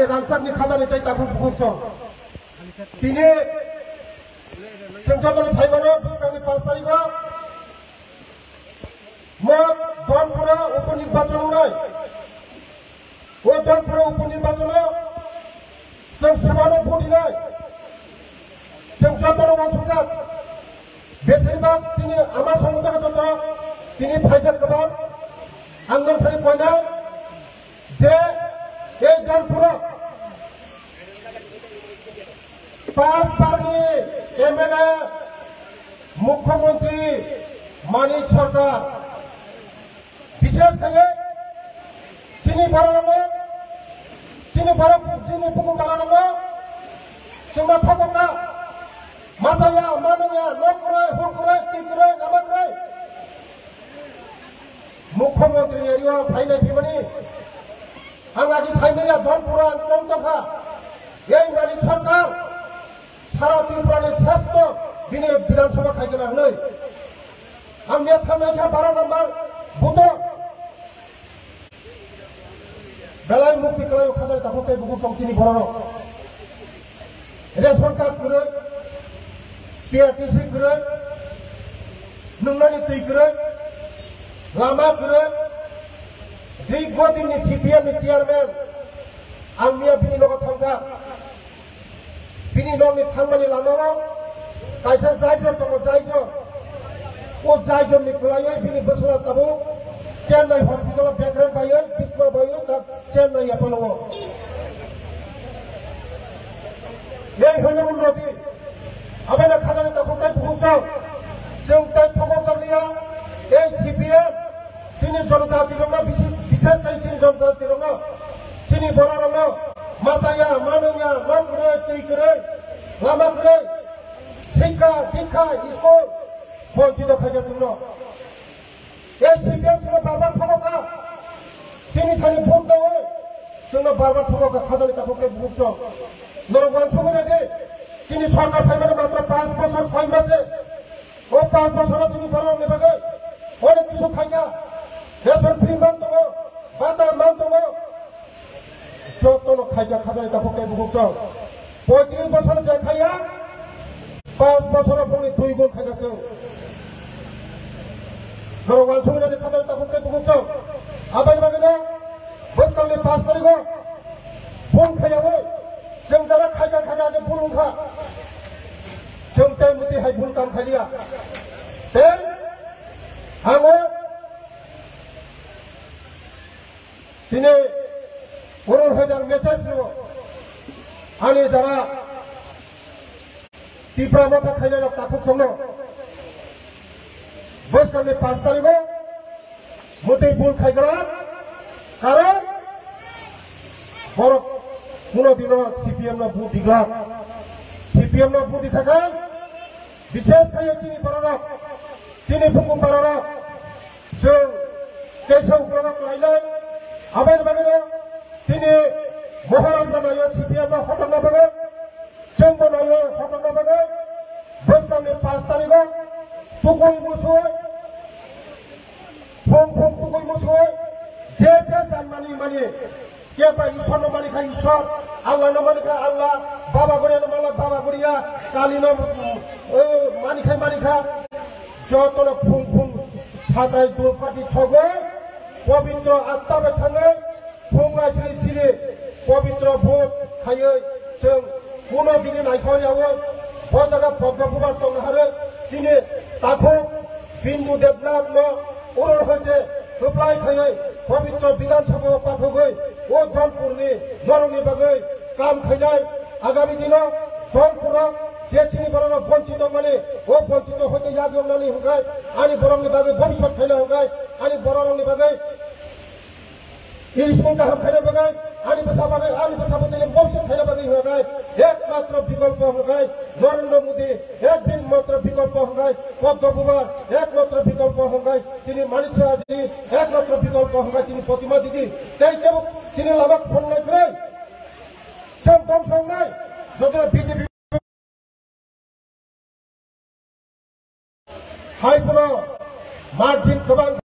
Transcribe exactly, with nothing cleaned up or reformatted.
rangchakni khajani tei takhuk bukhuk song. Tini chwng jotono sai mano, bwskangni pash tarikh o mo Donpura upo nirbachon wngnai. O Donpura upo nirbachon o chwng swmano vote rinai. Chwng jotono uansukjak. Besirbak chini ama songmani joto tini phaijak kwbang. Ang nongthani koinai je ei Donpura pash parni M L A Mukhyamantri Manik Sarkar, bishesh khaiwi chini bororokno, chini borok, chini bukhuk bororokno chwngno thokokha. Machaya, manwngya, nok kwrwi, huk kwrwi, twi kwrwi, lama kwrwi. Mukhyamantri ni area o phainai phimani ang agi saimanya Donpura ang chong tongkha. Ei Manik Sarkar sara Tripura ni sreshto bini Bidhan Sabha khaikha hwnwi. Ang miya thangnai kha baro number booth o. Belai mukti kwlaio khajani takhuk tei bukhuk tong chini bororok. Ration card kwrwi, P R T C kwrwi, nungnani twi kwrwi, lama kwrwi, Dwi Godinni C P M ni chairman, ang miya bini nogo thangjak. Bini nokni thangmani lamao kaisa jaijor tongo, jaijor. O jaijorni kwlaiwi bini bwsla tabuk Chennai hospital o bekreng baiwi, bisma baiwi, ta Chennai Apollo o. Ei hwnwi unnoti. Abono khajani takhuk tei bukhuk song. Chwng tei thokok jakliya. Ei C P M. Chini jonojati rokno bisi-, bishesh khai chini jonojati rokno, chini borok rokno machaya, manwngya, nok kwrwi, twi kwrwi, lama kwrwi, sikha, dikha, school, bonchito khaikha chwngno. Ei C P M chwngno bar bar thokokha, chini thani vote nawi chwngno bar bar thokokha, khajani takhuk tei bukhuk song. Norok uansukwi naidi, chini sorkar phaimani matro panch bochor soi mase. O panch bochoro chini borokni bagwi onek kisu khaikha, ration free man tongo, bata man tongo, jotono khaikha khajani takhuk tei bukhuk song. Poitris bochor je khaiya, panch bochoro boni dui gun khaikha chwng. Norok uansuknani khajani takhuk tei bukhuk song. Aboni bagwino bwskangni panch tarikh o bun khaiyawi chwng jara khaikha khaikha age bun wngkha. Chwng tei mwtwi hai bun kam khaiya. Tei ang o tini oro hai ang message rwo. Ani jara Tipra Motha khainai rok takhuk songno bwskangni panch tarikh o mwtwi bun khaiglak, karon borok kuno dino C P M no vote diglak. C P M no vote dithakha, bishesh khaiwi chini bororok, chini bukhuk bororok, chwng kaisa uklogo klainai, aboni bagwino chini Maharaj no naio C P M no hotokna bagwi, chwngbo naio hotokna bagwi, bwskangni panch tarikh o tukui musui, phung phung tukui musui, je je janmani mani, keba Ishwar no mani kha Ishwar, Allah no mani kha Allah, Baba Guriya no mani kha Baba Guriya, Kali no, eh, mani kha mani kha, jotono phung phung satrai dupati sogwi, pobitro atta bai thangwi, phung aisri sili pobitro vote khaiwi chwng kuno dini naikhor yawi bo jaga Padma Pubar tongna harwi chini takhuk Bindu Debnath no oro hoite kwplai khaiwi pobitro Bidhan Sabha o pathogwi o Donpurni norokni bagwi kam khainai. Agami dino Donpuro je chini borok bonchito mani o bonchito hoite yak yoknani hwnkhe ani borokni bagwi bhobishyot khaina hwnkhe ani borokni bagwi Iri song kaham khaina bagwi, ani bwsa bagwi, ani bwsa bwtwini bongso khaina bagwi hwnkhe, ekmatro bikolpo hwnkhe Narendra Modi, ekmatro bikolpo hwnkhe Padma Pubar, ekmatro bikolpo hwnkhe chini Manik Saha ji, ekmatro bikolpo hwnkhe chini Protima Didi, tei kebo chini lama phungnai kwrwi, chwng tong songnai, jotono B J P hai phano margin kwbang